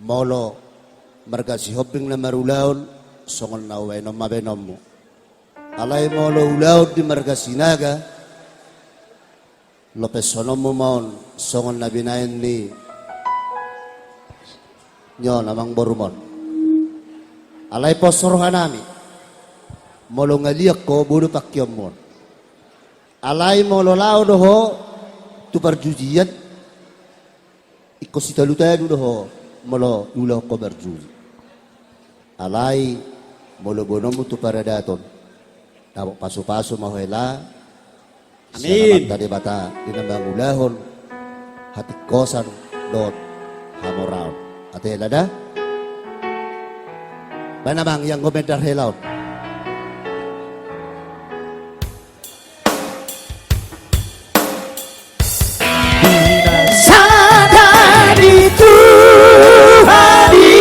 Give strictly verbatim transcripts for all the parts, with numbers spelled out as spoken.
Molo marga Sihombing na marulaon, songon na hubahenon ma bahenonmu. Alai molo ulaon di marga Sinaga, lopeshononmu ma on songon na binahen ni, ni on amang borumon. Alai pos rohanami, molo ngalian ho boi do pangkeonmu on. Alai molo laho do ho tu parjujian, ingkon sitalu-talu do ho molo diulahon ho marjuji. Alai molo boanonmu tu paradaton, dapot pasu-pasu ma ho hela. Amin. Sian Amanta Debata di na mangulahon hatingkoson dohot hamoraon. Ate hela da. Baen amang, ianggo mendar hela on. Di na sada ni Tuhan i,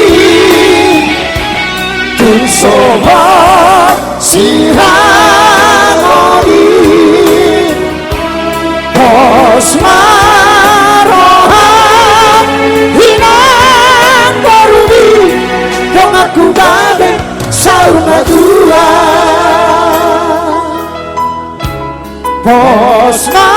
tung so hot sirangon i, pos ma roham inang borumi, donganku gabe saur matua. Pos ma